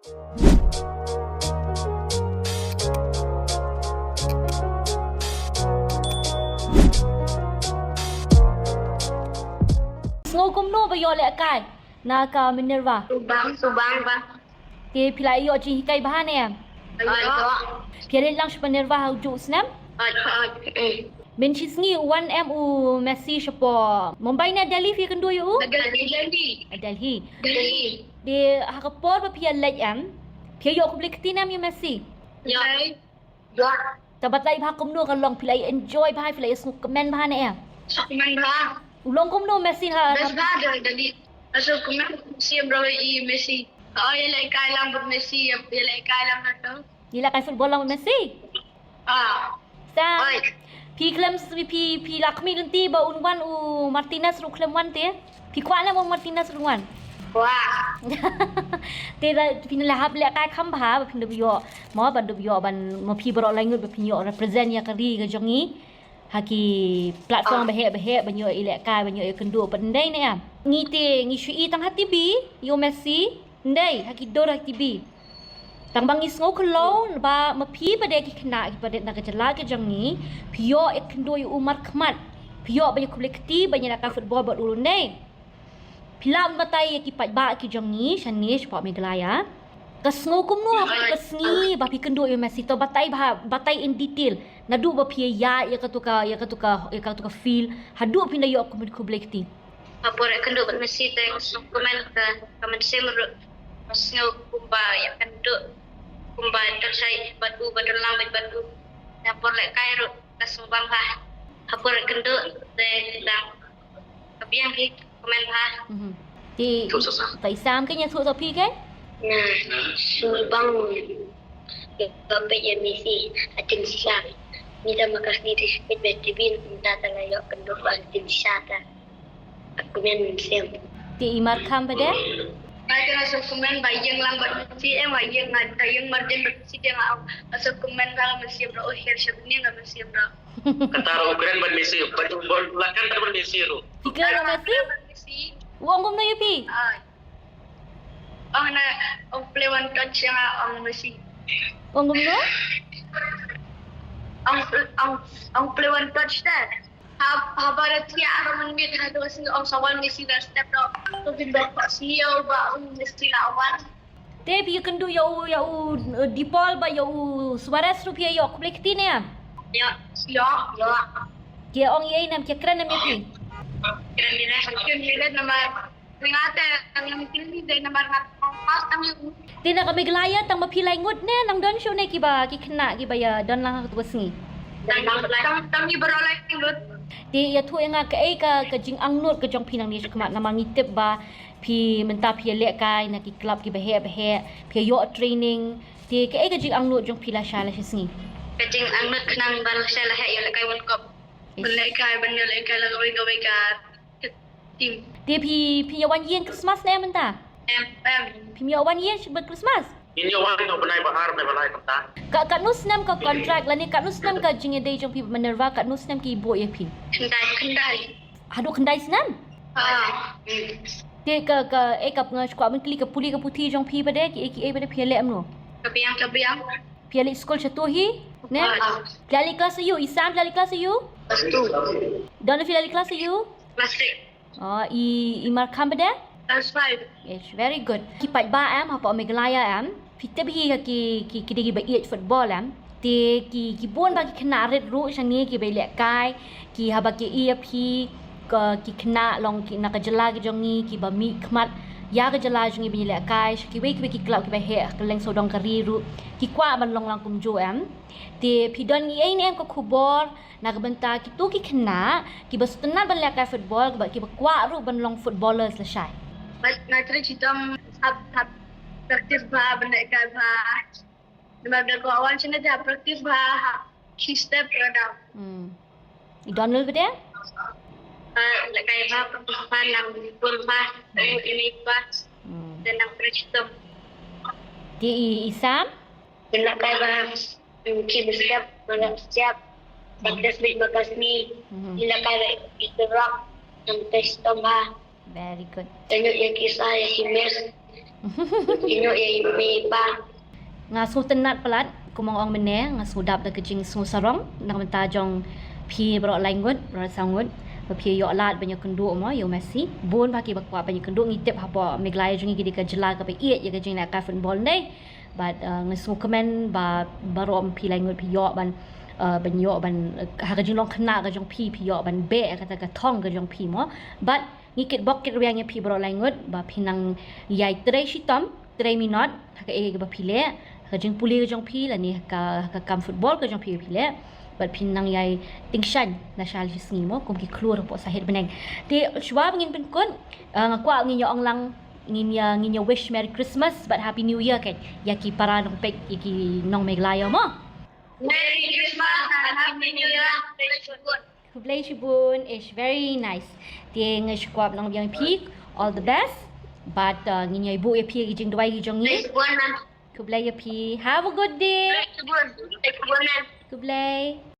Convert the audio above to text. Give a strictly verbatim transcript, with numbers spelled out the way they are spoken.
Sngew kumno ba ïoh lehkai na ka Minerva? Subang, subang ba. Te phi la ïoh jinghikai bha ne em? Ïoh. Phi ïa leit lang sha Minerva ha u juh snem? Ïoh. Mynta shi sngi u wan em u Messi shapoh Mumbai ne Delhi phi ïakynduh ïa u? Delhi. Delhi. Delhi. Te ha ka por ba phi ïa leit em, phi ïoh khublei kti ne em ïa u Messi? Ïoh. Ïoh. Te batai bha kumno ka long, phi la enjoy bha, phi la sngewkmen bha ne em? Sngewkmen bha. U long kumno Messi ha? Best bha da, da di. Sngewkmen, sngewbha ïa Messi. Oh, ïa lehkai lang bad Messi, ïa lehkai lang na to. Ïa lehkai football lang bad Messi? Ah. Sa. Oi. Phi khlem, phi, phi la khmih lynti ba un wan u Martinez ruh khlem wan te? Phi kwah ne ba u Martinez ruh wan? Kwah. Te da phin la hap lehkai kham bha ba phin da ïoh. Mo ban da ïoh ban mo phi baroh lai ngut ba phin ïoh represent ïa ka ri ka jong ngi. Ha ki platform ba heh ba heh ban ïoh ïalehkai ban ïoh ïakynduh pat ndei ne em. Ngi te ngi shu i tang ha T V ïa u Messi. Ndei, ha ki dur ha T V. Tang ba ngi sngew khlem ba ma phi pat de ki khynnah ki pat de na ka jylla ka jong ngi, phi ïoh ïakynduh ïa u markhmat, phi ïoh ban ïakhublei kti ban ïalehkai football bad u ruh ndei. Phi lah ban batai ïa ki paidbah ki jong ngi shane shapoh Meghalaya. Ka sngew kumno ha katu ka sngi ba phi kynduh ïa u Messi, to batai bha, batai in detail. Naduh ba phi ïa ïa katu ka, ïa katu ka, ïa katu ka field, haduh phin da ïoh khublei kti. Ha por ïakynduh bad Messi te ka sngewkmen ka, ka mynsiem ruh ka sngew kumba ïakynduh kumba don shai bad u, ba don lang bad u. Ha por lehkai ruh ka sngewbang bha. Ha por ïakynduh te dang ka biang hi kmen bha. Mhm. Te i Sam ka ïathuh sa phi ke? Nga sngewbang ba peit ïa Messi ha tim shisha. Ngi da ma ka sngi te shu peit bad T V, ngi da la ïoh kynduh bad tim shisha ta. Kmen mynsiem. Te i Markham pat de? Nga te nga sngewkmen ba ïeng lang bad Messi, eh, ba ïeng, nga ïeng marjan bad Messi te nga ong, nga sngewkmen ba nga mynsiem ruh, oh, her sha bneng nga mynsiem ruh. Kata ruh u kren bad Messi, bad u bol la kan bad Messi ruh. Phi kren bad Messi? Bad Messi. U ong kumno ïa phi? Ai. Ong na, ong play one touch ïa nga, ong Messi. Ong kumno? Ong, ong, ong play one touch te. Ha, haba da thiah arphew minit haduh shu ong sa wan Messi da step down. To bin ba shu ïa ba ong Messi la wan. Te phi ïakynduh ïa u, ïa u, eh, De Paul bad ïa u Suarez ruh phi ïa ïoh khublei kti ne em? Ïoh, ïoh, ïoh. Ki ong ei ne em, ki kren ne em ïa phi? Kren ne em, kren ne em namar Nga te, nga te, nga te, namar nga te, nga te, nga te. Te na ka Meghalaya tang ma phi lai ngut ne nang don shuh ne kiba, ki khynnah kiba ïa don lang ha katu ka sngi? Tang, tang, tang ngi baroh lai ngut. Te ïathuh ïa nga kaei ka, ka jingangnud ka jong phi nangne shakhmat, namar ngi tip ba phi mynta phi ïalehkai na ki club kiba heh ba heh, phi ïoh training. Te kaei ka jingangnud jong phi lashai lashisngi? Ka jingangnud khnang ba lashai la heh ïalehkai World Cup. Yes. Ban lehkai, ban ïalehkai la kawei kawei ka Team. Te phi, phi ïa wan ïing Christmas ne em mynta? Em, em. Phim ïa wan ïing sha ba Christmas? Ngin ïa wan noh bnai ba ar, bnai ba lai mynta. Ka, katno snem ka contract lane katno snem ka jingïadei jong phi bad Minerva, katno snem ki buh ïa phi? Khyndai, khyndai. Haduh khyndai snem? Ah. Te ka, ka, eh, ka, nga kwah ban kylli, ka pule ka puthi jong phi pat de, kiei kiei pat de phi ïa leh kumno? Ka biang, ka biang. Phi ïa leit skul shatu hi? Ne? Ah. Phi ïa leit klas aiu? I Sam phi ïa leit klas aiu? Klas two. Don phi ïa leit klas aiu? Klas six. Oh, i, i Markham pat de? Klas five. Yes, very good. Ki paidbah em, hapoh Meghalaya em, phi tip hi ha ki, ki, ki dei kiba ïeit football em. Te ki, ki bun ba ki khynnah rit ruh shane kiba ïalehkai, ki haba ki ïa phi, ka, ki khynnah long ki na ka jylla ka jong ngi, kiba mih khmat ïa ka jylla jong ngi ban ïalehkai sha kiwei kiwei ki club kiba heh ha kylleng sawdong ka ri ruh, ki kwah ban long lang kumjuh em. Te phi don ei ne em ka khubor na ka bynta kito ki khynnah kiba sngewtynnat ban lehkai football, kiba, kiba kwah ruh ban long footballers lashai? Bad nga trei shitom, hap, hap practice bha, ban lehkai bha. Namar da ka wan shane te hap practice bha, hap khie step ïa ka daw. Hmm. I Donald pat de? Ah, lehkai bha, practice bha, nang bol bha, nang ini bha. Hmm. Te nang trei shitom. Te i, i Sam? Lehkai bha, mm, khie bha step, bha step. Practice bha ka sngi. Mhm. Lehkai bha ïa ki rock, nang trei shitom bha. Very good. Thank you ïa ki sa ïa ki mes. Ino e me ba. Nga sngewtynnat palat, kumba nga ong mynne, nga sngewdap da ka jingsngewsarong na ka bynta jong phi baroh lai ngut, baroh saw ngut, ba phi ïoh lad ban ïakynduh mo ïa u Messi. Bun ba ki ba kwah ban ïakynduh, ngi tip hapoh Meghalaya jong ngi ki dei ka jylla kaba ïeit ïa ka jingleh ka football ne. Bad uh, nga sngewkmen ba baroh phi lai ngut phi ïoh ban uh, ban ïoh ban uh, ha ka jinglong khynnah ka jong phi, phi ïoh ban beh kata ka thong ka jong phi mo. Bad ngi kitbok kitrwiang ïa phi baroh lai ngut ba phin nang ïai trei shitom, trei minot ha kaei kaba phi leh, ha ka jingpule ka jong phi lane ha ka, ha ka kam football ka jong phi ba phi leh. Bad phin nang ïai tyngshaiñ na sha lai sngi mo kum ki khlur hapoh sahit bneng. Te shuwa ba ngin pynkut, uh, nga kwah ngin ïa ong lang, ngin ïa, ngin ïa wish Merry Christmas bad Happy New Year ka ïa ki para nongpeit, ïa ki nong Meghalaya mo. Merry Christmas and Happy New Year. Khublei shibun, it's very nice. Te nga sngewkwah ban ong biang ïa phi, all the best. Bad uh, ngin ïa buh ïa phi ïa ki jingduwai ki jong ngi. Khublei ïa phi. Have a good day. Khublei.